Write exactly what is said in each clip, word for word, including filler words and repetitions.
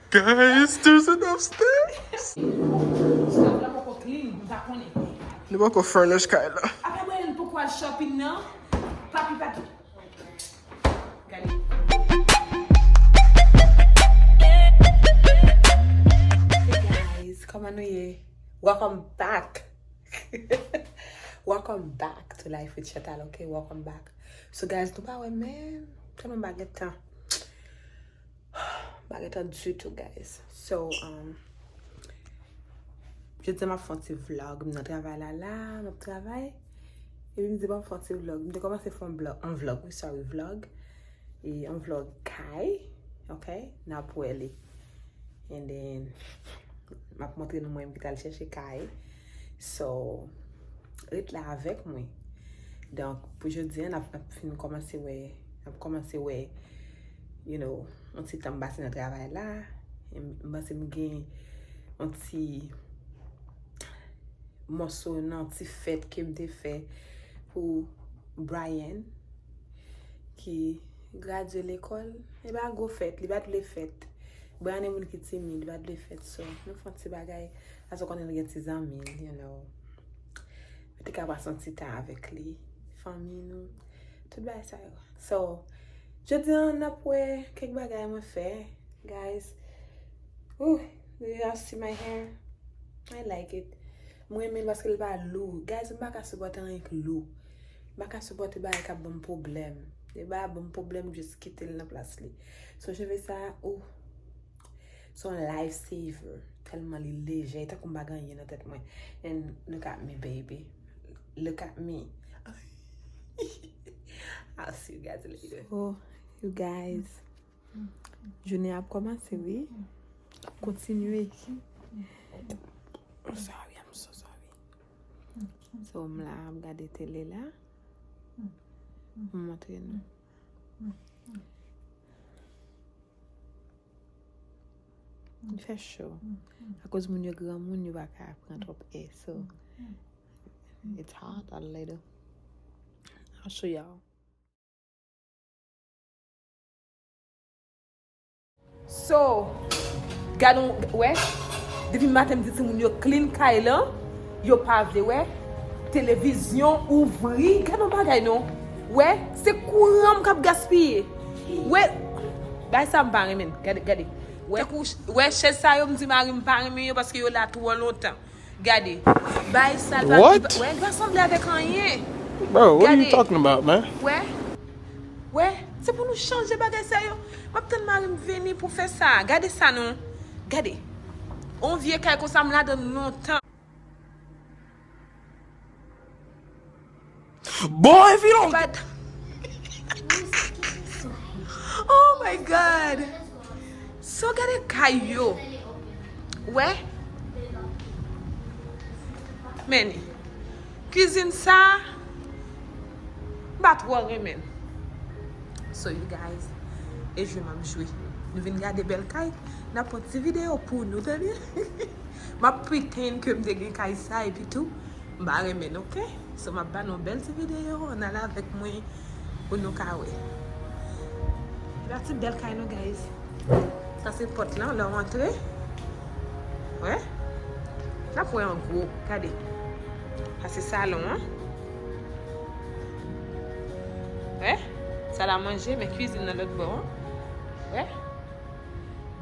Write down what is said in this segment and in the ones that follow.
Guys, there's an upstairs. Staff la poko clean, m pa konnen. Nou poko furnish kay la. Apa Brian poko al shopping nan? Papi pa t- Gade. Hey guys, kòman nou ye? Welcome back. Welcome back to Life with Chantal, ok? Welcome back. So guys, nou pa wè men tèlman bagay tan. Bagay tan ditou, guys. So, um, jodi a m ap fè yon ti vlog. M nan travay la la, m ap travay. Epi m di m ap fè yon ti vlog. M te kòmanse fè yon vlog, yon vlog, wi, sorry, vlog. E yon vlog kay, ok? N ap wè li. And then, m ap montre nou mwen menm ki t al chèche kay. So, ret la avèk mwen. Donk, pou jodi a, n ap, n ap fin kòmanse wè, n ap kòmanse wè, you know, yon ti tan m pase nan travay la. M panse m gen yon ti mòso nan ti fèt ke m te fè pou Brian ki gradye lekòl. E pa gwo fèt, li pa t vle fèt. Brian e moun ki timid, li pa t vle fèt. So, nou fè yon ti bagay. Paske w konnen l gen ti zanmi l, you know. Mwen te ka pase yon ti tan avèk li. Fanmi nou. Tout bagay sa yo. So, jodi a, n ap wè kèk bagay mwen fè, guys. Ooh, do y'all see my hair? I like it. Mwen renmen l paske l pa lou. Guys, m pa ka sipòte anyen k lou. M pa ka sipòte bagay k ap ban m pwoblèm. Lè bagay ap ban m pwoblèm, just kite l nan plas li. So, cheve sa, ooh, se yon life saver. Tèlman li lejè, e tankou m pa gen anyen nan tèt mwen. And look at me, baby. Look at me. I'll see you guys later. So, you guys, jounen ap kòmanse, wi. Ap kontinye. I'm sorry, I'm so sorry. So, m la ap gade tele la. M montre nou. Li fè cho. Akoz moun yo granmoun, yo pa ka pran twòp è. So, it's hot a little. I'll show y'all. So, gad yon, wè, depi maten m di timoun yo clean kay lan, yo pa vle wè. Televizyon ouvri, gad yon bagay non. Wè, se kouran m k ap gaspiye. Wè, bay sa m pa renmen. Gade, gade. Wè, wè chèz sa yo m di mari m pa renmen yo paske yo la twò lontan. Gade. Bay sa l pa, wè, li pa sanble avèk anyen. Bro, what are you talking about, man? Wè. Wè, se pou nou chanje bagay sa yo. M ap tann mari m vini pou fè sa. Gade sa non. Gade. On vye kay konsa m ladan l lontan. Boy, if you don't. But, oh my God. So gade kay yo. Wè. Men, kwizin sa, m pa twò renmen. So, you guys, e jwe m ap jwe. Nou vin gade bèl kay, n ap pran ti videyo pou nou, tande? M ap pretend ke m te gen kay sa, epi tou, m pa renmen l, ok? So, m ap ba nou yon bèl ti videyo, ann ale avèk mwen pou nou ka wè. Gade ti bèl kay nou, guys. Sa se pòt lan, lè w antre. Wè. N ap wè an gwo, gade. Sa se salon an. Wè. Sal a manje, men kwizin nan lòt bò an. Wè.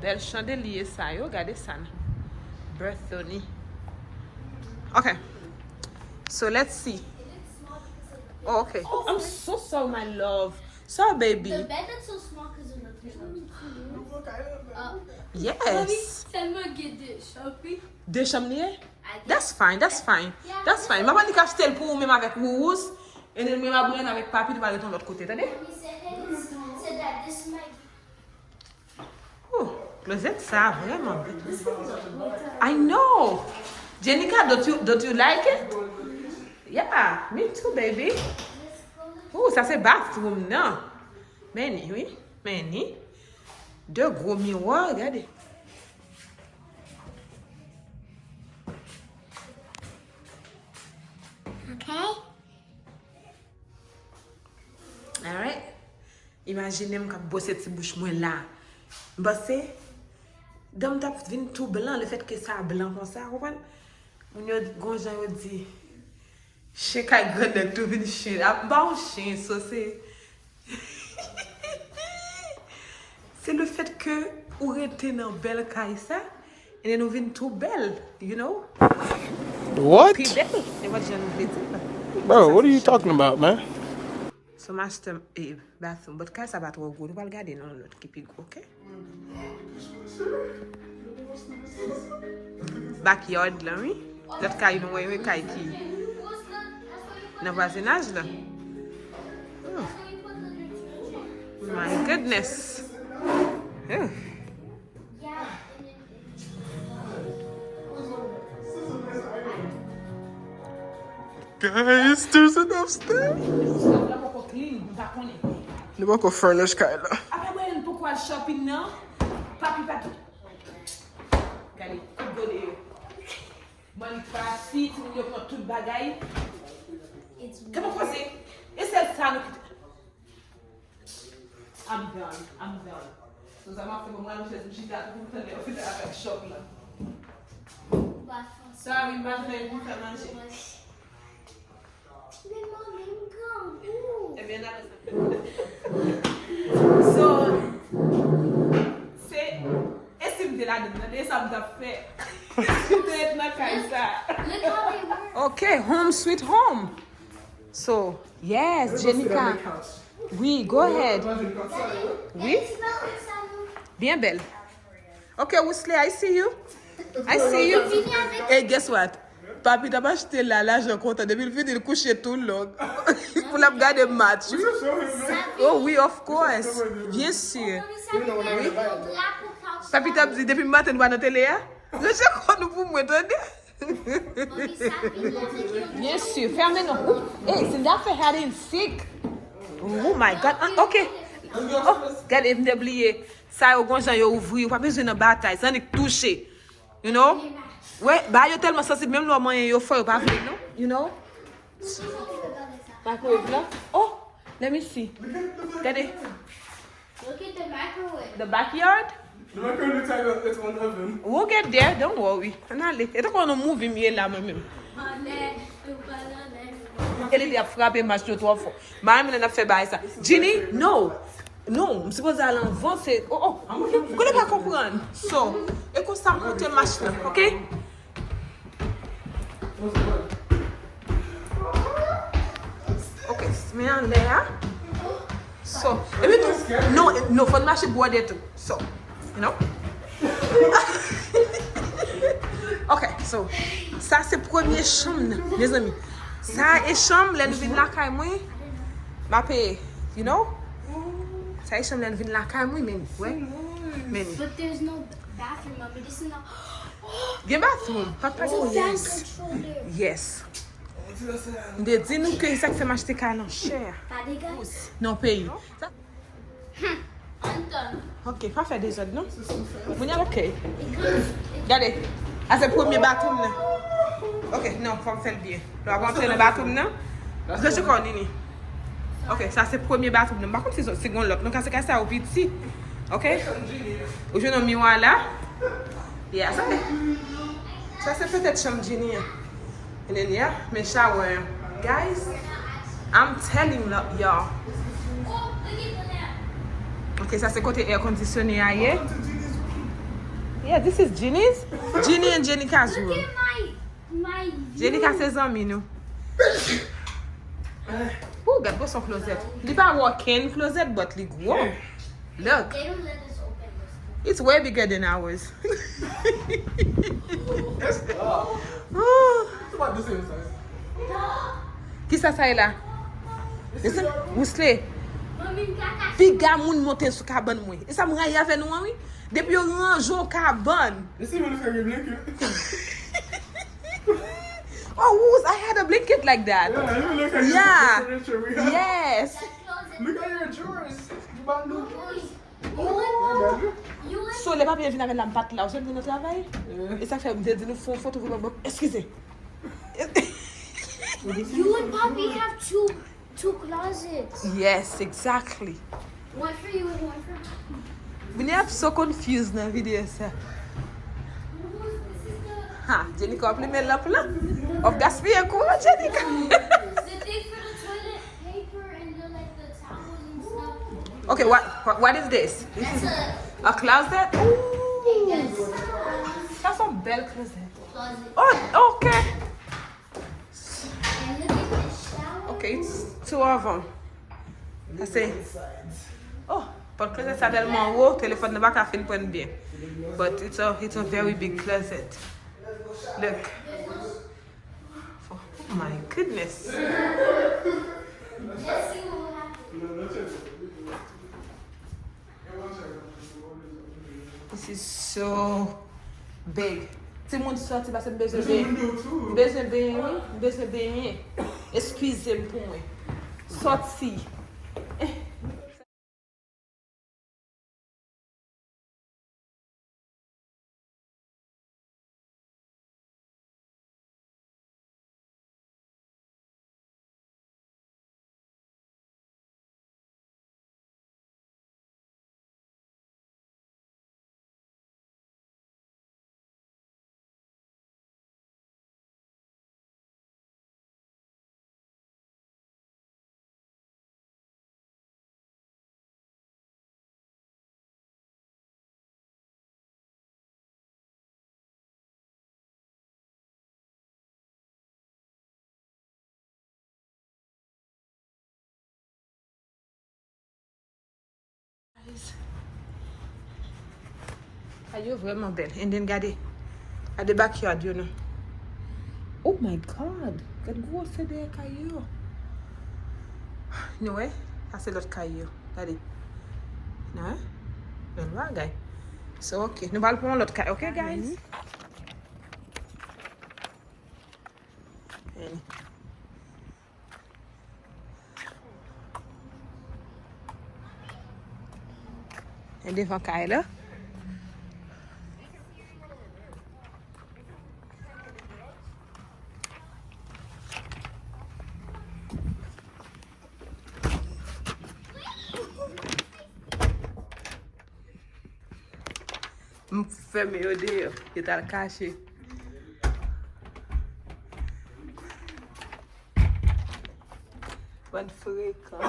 Bèl chandelye sa yo, gade sa nan. Berthony. Ok. So let's see. Oh, ok. Oh, I'm so sorry, my love. Sorry, baby. The bed that's so small because of the pillow. Uh, Yes. Tellement good dish, okay? De chanm li ye? I guess. That's fine, that's fine. That's fine. Mama li ka achte l pou ou menm avèk Wouz. E mwen m ap mwen avèk papi, nou pa ret yon lòt kote, tande? He said, hey, said that this might Oh, klozèt sa vrèman bèl. I know. Jenica, don't you, don't you like it? Yeah, me too, baby. Oh, sa se bathroom nan. Men ni, wi. Men ni. De gwo miwa, gade. Okay. Alright. Imajine m k ap bwose ti bouch mwen la. M panse Dan m t ap vin tou blan, lefètke sa blan konsa, konprann? Moun yo gon jan yo di, chen kay grannèg tou vin chen. A, m pa yon chen, so se, se lefètke ou rete nan bèl kay sa, and then ou vin tou bèl, you know? What? Pi bèl, nenpòt jan nou vle di l. Bro, what are you talking about, man? So master, eh, bathroom. But kay sa pa twò gwo. Nou pral gade nan lòt ki pi gwo, ok? Backyard lan, wi. Lòt kay nou wè yo, e kay ki nan vwazinaj la. Oh. My goodness. Oh. Guys, there's an upstairs. Stuff la poko clean, m pa konnen. Nou poko furnish kay la. Apa Brian poko al shopping nan? Papi, papi. Gade, tout gode yo. Mwen pati, timoun yo pran tout bagay. Kèmè koze? E sèl sa nou kite. I'm done. I'm done. So sa m ap fè, mwen al nan chèz m chita tou pou m tande yo fete avèk chòk la. Sorry, m pa tande pou m fè manje. Ebyen, n ap. So, se, e si m te ladan, tande sa m t ap fè. Si m te ret nan kay sa. Look how they work. Ok, home sweet home. So, yes, Jenica. Oui, go ahead. Oui, byen bèl. Ok, Wosley, I see you. I see you. Hey, guess what? Papi t ap achte la, lajan kontan. Depi l vini, l kouche tou long. Pou l ap gade match. Oh oui, of course. Byen si. Papi t ap di, depi maten nou pa nan tele a. Ranje kò nou pou mwen, tande. Byen si. Fèmen non. Hey, Cindy ap fè hide and seek. Oh my God. Ah, ok. Oh, gade, m te bliye. Sa yo gon jan yo ouvri, ou pa bezwen nan batay. Sa annik touche. You know? Wè, ba yo tèlman sansib, menm lè w manyen yo fò, yo pa vle, non? You know? Microwave la. Oh, let me see. Gade. Look at the microwave. The backyard? The microwave looks like it's on oven. We'll get there, don't worry. Ann ale. E tankou yon movie m ye la, mwen menm. Anè, ou pa nan lè. Ellie ap frape match yo twò fò. Mwen menm lè n ap fè bagay sa. Jeannie, no. No, m sipoze al anvan, se, oh, oh. Kote pa konprann. So, e konsa m monte match lan, ok? Ok, men anlè a. So, epi tou, no, no, fò n mache bwode tou. So, you know? Ok, so, sa se premye chanm nan, mezanmi. Sa e chanm, lè nou vin lakay mwen, m a peye, you know? Sa e chanm lè nou vin lakay mwen, men, wè. Men. But there's no bathroom, mommy. This is not. Gen bathroom, papa. Oh, yes. Yes. M te di nou ke sa k fè m achte kay lan chè. Pa dega. Non, peyi. I'm done. Ok, pa fè dezòd non. Mwen ok. Gade, a se premye bathroom nan. Ok, non, fò m fè l byen. Lè w ap antre nan bathroom nan, ranje kò w, Nini. Ok, sa se premye bathroom nan. M pa konn si, si gon lòt. Non, kase kay sa yo piti. Ok? Ou jwenn yon miwa la. Yeah, sa se, sa se petèt chanm Jeannie an. And then, yeah, men shower. Guys, I'm telling y'all. Ok, sa se kote air conditioning a ye. Yeah, this is Jeannie's. Jeannie and Jenny Caswell. Look at my, my. Jenika se zanmi nou. Ou gad gwo son closet. Li pa walk-in closet, but li gwo. Look. They don't let us open this. It's way bigger than ours. It's about the same size. Kisa sa ye la? Listen, Wousle. Mommy, kaka. Piga moun monte sou kabann mwen. E sa m rayi avè nou an, wi. Depi yo ranje yon kabann. You see when you blanket? Oh, Woos, I had a blanket like that. Yeah, you look at Yeah. The furniture we have. Yes. Look at your drawers. You bought new drawers. You and you and So, lè papi vin avè la, m pa t la. Ou se vin nan travay? E sa fè m te di nou fè yon foto pou mwen. Eskize. You and Poppy have two two closets. Yes, exactly. One for you and one for Poppy. Mwen ap so confused nan videyo sa. Ha, Jenika ap limen lanp lan. W ap gaspiye kouran, Jenika. The thing for the toilet paper and the, like, the towels and stuff. Okay, what, what, what is this? This is a closet? Ooh. That's a bèl closet. Oh, okay. And look at the shower. Okay, it's two of them. Sa se, oh, but closet sa tèlman wo, telefòn nan pa ka fin pran byen. But it's a, it's a very big closet. Look. Oh my goodness. This is so big. Timoun, sòti paske m bezwen benyen. M bezwen benyen, wi. M bezwen benyen. Eskize m pou mwen. Sòti. Kay yo vrèman bèl. And then gade. Gade backyard yo non. Oh my God. Gade gwosè dèyè kay yo. Nou wè? Sa se lòt kay yo. Gade. Nou wè? Bèl bagay. So, ok. Nou pral pran yon lòt kay. Ok, guys? Vini. E devan kay la. M fèmen yo deyò. Yo t al kache. Bann frekan.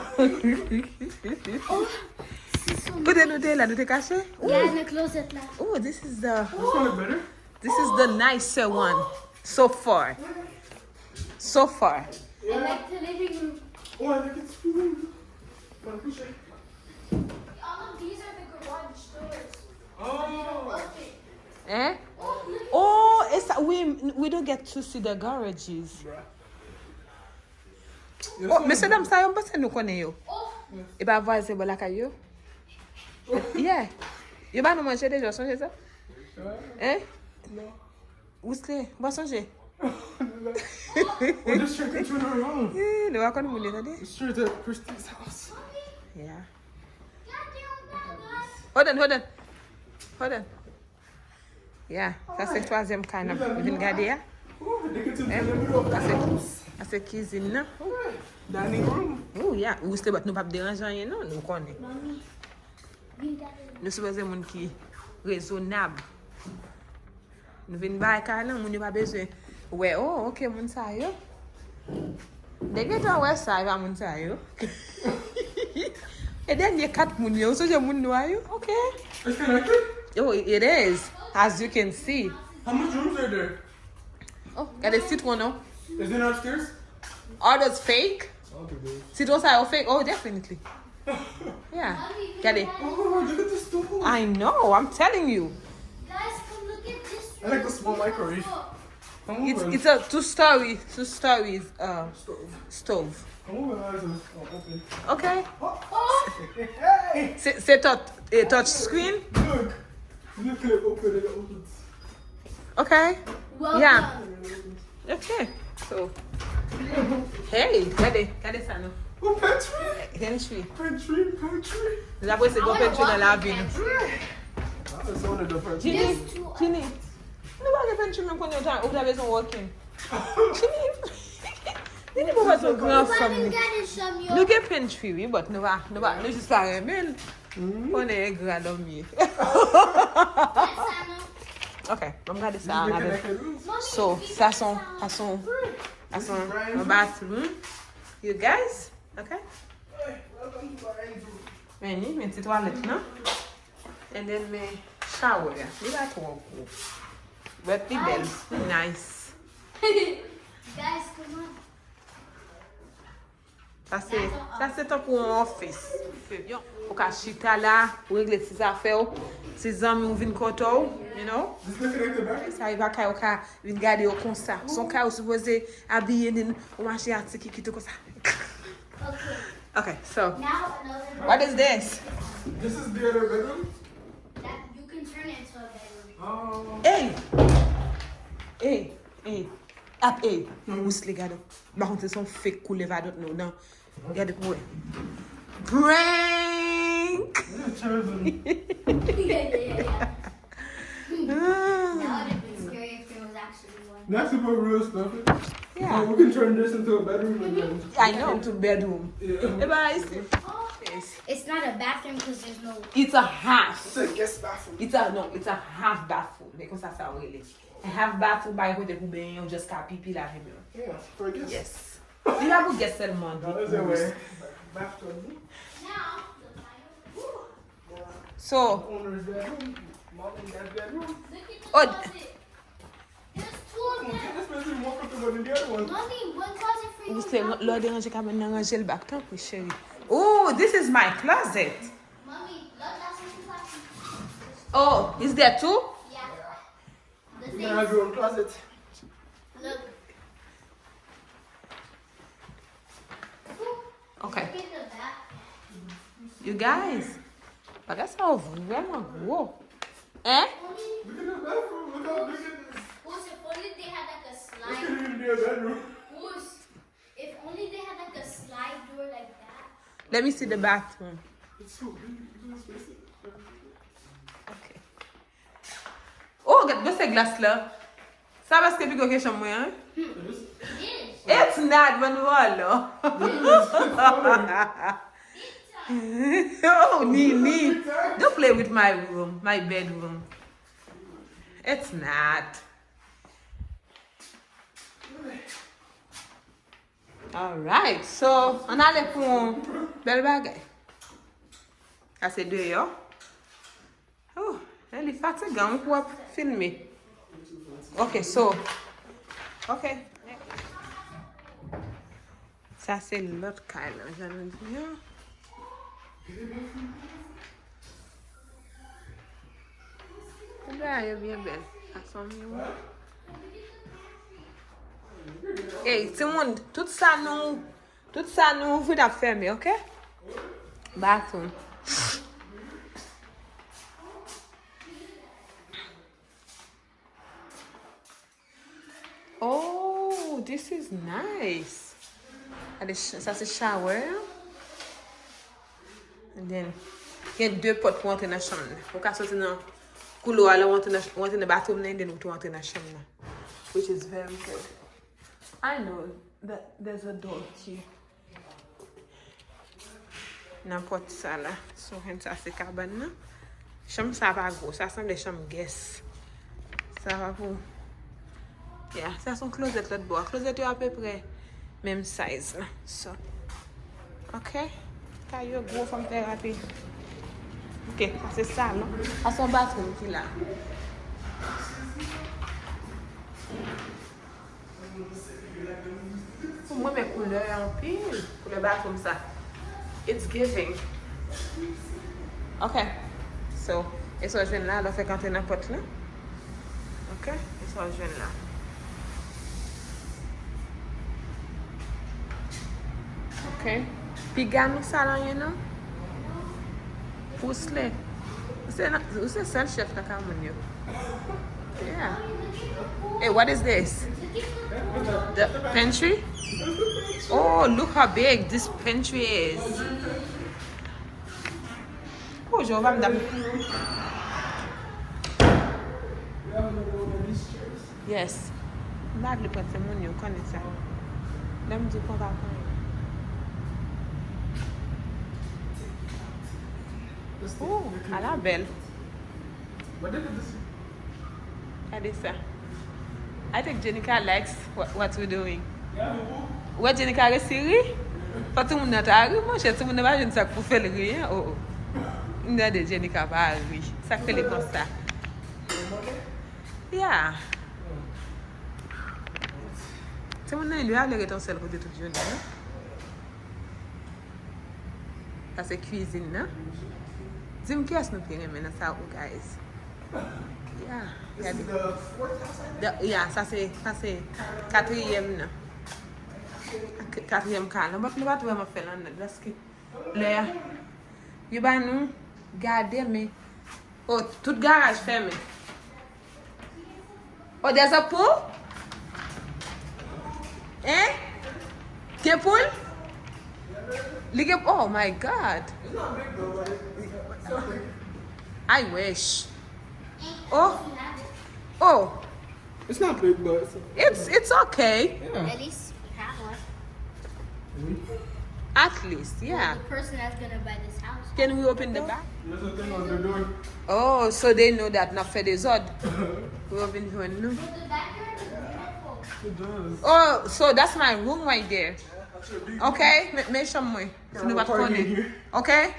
Kote nou te la? Nou te kache? Yeah, nan closet la. Oh, this is the, this one is better. This is the nicer one so far. So far. I like the living room. Oh, I like it too. All of these are the garage doors. Oh. Eh? Oh, e sa, we, we don't get to see the garages. Oh, mesye dam sa yo, m panse nou konnen yo. E pa vwazen bò lakay yo? Yeah. Yo ba nou manje deja, sonje sa? Hein? Wousle, ou pa sonje? Eh, nou pa konn moun yo, tande? Straight at Christy's house. Yeah. Hold on, hold on. Hold on. Yeah, sa se twazyèm kay n ap vin gade a. Sa se, sa se kizin nan. Dining room. Oh, yeah. Ou se bat nou p ap deranje anyen non, nou konnen. Nou sipoze moun ki rezonab. Nou vin bay kay lan, moun yo pa bezwen wè, oh, ok, moun sa yo. Depi w wè sa, e pa moun sa yo. E dènye kat moun yo, ou sonje moun nwa yo? Ok. It's connected? Oh, it is, as you can see. How much rooms are there? Oh, gade sitwon non. Is it upstairs? Are those fake? Okay, babe. Sitwon sa yo fake? Oh, definitely. Yeah. Gade. Oh, look at the stove. I know, I'm telling you. Guys, come look at this room. I like the small microwave. It's, it's a two story, two stories uh, stove. Stove. I'm gonna have to uh, open. Okay. Oh, oh. Hey. Se, se touch, eh, touch screen. Look. Look at it open and it opens. Okay. Welcome. Yeah. Okay. So. Hey, gade, gade sa non. Oh, pantry. Pantry. Pantry, pantry. Nou ta prese gon pantry nan lavi nou. Jini, Jini. Nou pa gen pantry menm konnen ou ta, ou ta bezwen walk-in. Jini. Jini pou wè son gran fanm li. Nou gen pantry wi, but nou pa, nou pa, nou jis pa renmen l. Konnen engra dòmi. Ok, ban m gade sa ann avè. So, sa se yon, sa se yon, sa se yon, yon bathroom. You guys, ok? Men ni, men ti twalèt lan. And then men shower a. Li pa twò gwo. But li bèl. Li nice. Guys, come on. Sa se, sa se tankou yon office. Ou ka chita la, ou regle ti zafè w. Si zanmi w vin kote w, you know. Sa rive a kay ou ka vin gade yo konsa. Se yon kay ou sipoze abiye, nin, ou mache a ti kikit ou konsa. Ok, so, what is this? This is the other bedroom? That you can turn it into a bedroom. Oh. Hey! Hey! Hey! Ap, hey! Mwen wisle gade. M pa konn si se yon fake koulèv, I don't know, non. Gade pou wè. Prank! Yeah, yeah, yeah, yeah. That would have been scary if there was actually one. That's some real stuff. Yeah. So we can turn this into a bedroom and then I know, into bedroom. Yeah. E ba isi. It's not a bathroom 'cause there's no. It's a half. It's a guest bathroom. It's a, no, it's a half bathroom. Men konsa sa w rele. A half bathroom, pa gen kote pou benyen, ou just ka pipi, lave men w. Yeah, for a guest. Yes. Li pa pou guest sèlman. Bathtub. So, oh, lè w deranje kabann nan, ranje l back, tanpri, cheri. Oh, this is my closet. Oh, is there two? You can have your own closet. Look. Ok. You guys, bagay sa yo vrèman gwo. Hein? Look at the bathroom. Look how big it is. This could even be a bedroom. If only they had, like, a slide door like that. Let me see the bathroom. It's so big. Look at the space. Ok. Oh, gad, gade glas la. Sa paske pi gwo ke chanm mwen an. It's not, mwen vòlò. Oh, Nini. Don't play with my room, my bedroom. It's not. Alright, so, ann ale pou yon bèl bagay. Sa se deyò. Oh, e li fatigan, wi, pou w ap filme. Ok, so, ok. Sa se lòt kay lan, jan nou di an. Tout bagay yo byen bèl. Sa se yon miwa. Ey, timoun, tout sa nou, tout sa nou ouvri, n ap fèmen, ok? Bathroom. Oh, this is nice. Gade, ch-, sa se shower. And then, gen de pòt pou antre nan chanm nan. Ou ka soti nan koulwa la, ou antre nan, ou antre nan bathroom nan, and then ou tou antre nan chanm nan. Which is very good. I know that there's a door here. Nan pòt sa la. So, and sa se kabann nan. Chanm sa pa gwo. Sa sanble chanm guest. Sa pa pou. Yeah, sa se yon closet lòt bò a. Closet yo apeprè menm size la. So, ok. Kay yo gwo, fò m fè rapid. Ok, sa se salon. Sa se yon bathroom ki la. Mwen renmen koulè a anpil. Koulè bathroom sa. It's giving. Ok. So, e sa w jwenn la, lè w fèk antre nan pòt la. Ok? E sa w jwenn la. Ok. Piga nou sal anyen non. Pousley. Ou se nan, ou se sèl chèf nan kay moun yo. Yeah. Hey, what is this? The pantry? Oh, look how big this pantry is. Oh, Jewova, m t ap. Yes. M pa vle pran timoun yo, konnen sa. Lè m di pran, pa pran. Oh, ala bèl. Gade sa. I think Jenica likes what, what we're doing. Ou wè Jenica resi ri? Fò timoun nan ta ri, monchè. Timoun nan pa jwenn sa k pou fè l ri, en. Oh, oh. M tande Jenica pa ri. Sa k fè li konsa? Yeah. Timoun nan, li ale ret yon sèl kote tout jounen, non? Sa se kwizin nan. Di m kiyès nou pi renmen nan sa yo, guys? Yeah, gade. The, yeah, sa se, sa se katriyèm nan. K-, katriyèm kay la. Nou pa, nou pa t vrèman fè l anndan, paske lè a, yo ba nou gade, men, oh, tout garaj fèmen. Oh, there's a pool? Hein? Gen pool? Li gen, oh my God. I wish. Oh. Oh. It's not big, but it's, it's, it's okay. Yeah. At least we have one. At least, yeah. The person that's gonna buy this house. Can we open the back? There's a thing on the door. Oh, so they know that n ap fè dezòd. We open jwenn nou. But the backyard is beautiful. It does. Oh, so that's my room right there. Yeah, that's your big room. Okay, men, men chanm mwen. Si nou pa t konnen. Okay?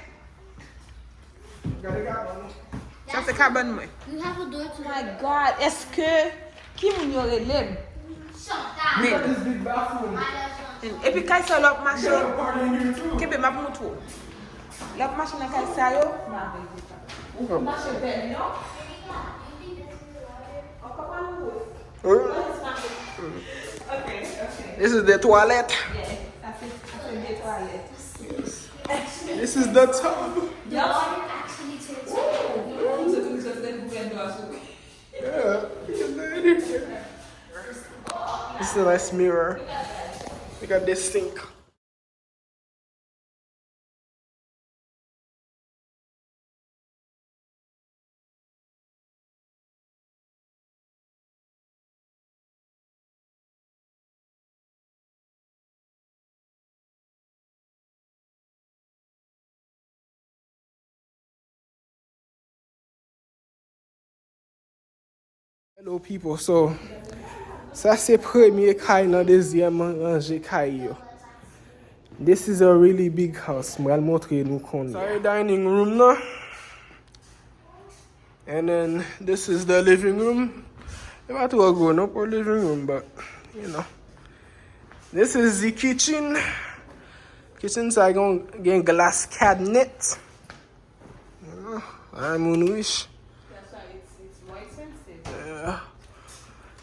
Sa se kabann mwen. You have a door to. My God, èske ki moun yo rele m? Men. Epi kay sa lè w ap mache. Kenbe, m ap montre w. Lè w ap mache nan kay sa yo, ou mache bèl, non? This is the toilet. Yes. This is the tub. Yeah. This is a nice mirror. Look at this sink. Hello people, so sa se premye kay nan dezyèm ranje kay yo. This is a really big house. M pral montre nou kounye a. Sa e dining room nan. And then this is the living room. Li pa twò gwo non pou living room, but you know. This is the kitchen. Kitchen sa gen, gen glass cabinet. Ah, ay, moun rich. That's why it's, it's more expensive. Yeah.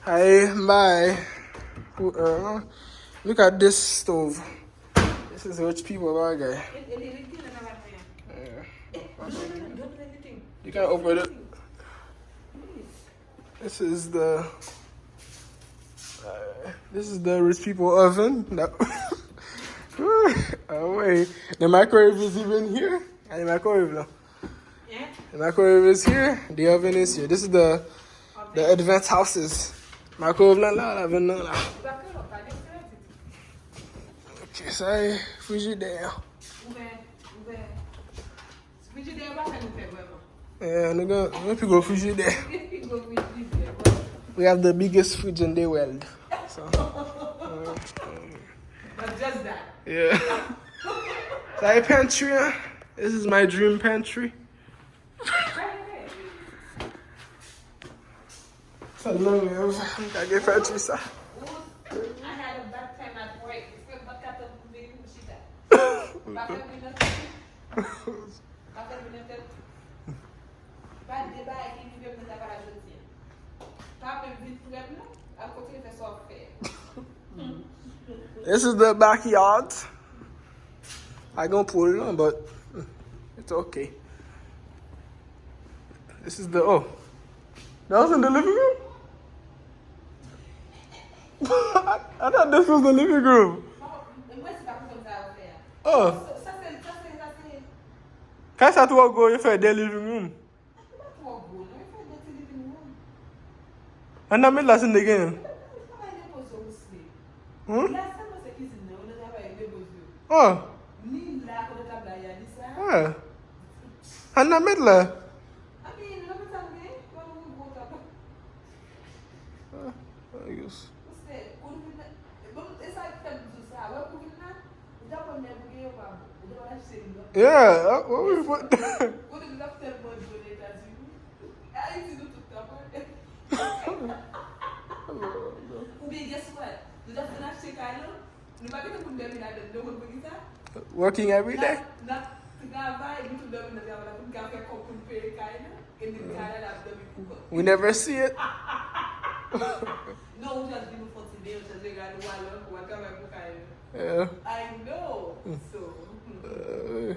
Ay, bay. Pou, uh, look at this stove. This is rich people bagay. Yeah. You can open it. This is the, uh, this is the rich people oven. No. Ah, wait. The microwave is even here. And the microwave, no. The microwave is here. The oven is here. This is the, the advanced houses. Microwave la, la, la, oven la, la. Ok, sa e frijidè. Frijidè yo pa fè nou pè vrèman. Yeah, nou gen, nou gen pi gwo frijidè. Pi gwo frijidè, bro. We have the biggest fridge in the world. So, uh, But just that. Yeah. Sa e pantry an. This is my dream pantry. Sa nan men m, m ta gen pantry sa. I had a bad time at work. Espre m pa t ka tann pou vini pou chita. Pa fè m ri nan. Pa fè m ri nan tèt. Pa de bagay ki rive m nan ta pala jodi a. Pa menm vin prè m non. Al kontinye fè sa w ap fè. This is the backyard. I gon pool, no, but it's okay. This is the, oh. That was in the living room? I, I thought this was the living room. Oh. Kay sa twò gwo, yo fè de living room. Li pa twò gwo, non. Li fè de ti living room. Anndan met la si n te genyen l. Li pa bay repoze w, Wisly. Hmm? La sèlman se kizin nan, yo nan travay repoze w. Oh. Ni la kote tab la ye a, ni sa. Ah. Anndan met la. Anpi, nou nan met sa nou genyen, nou nan yon gwo tab. I guess. Ou se, kou nou vin nan, bon, e sa k fè m di w sa, wè kou vin nan, ou ta konn lè pou gen yo pa bon. Ou ta konn achte yon. Yeah, uh, what we put? Kou nou vin ap tèlman di w Etazini. Ayiti nou tout ta pran. Oubyen guess what? Nou ta fin achte kay lan, nou pa gentan pou n dòmi ladan, nou konn poukisa? Working every day. N ap travay, nou tout dòmi nan travay la pou n ka fè kòb pou n peye kay lan, e n kay la n ap dòmi pou kòb. We never see it. Non, ou just vin nou fon ti de, ou just regal ou al, ou al travay pou kay lan. Yeah. I know. So, Uh,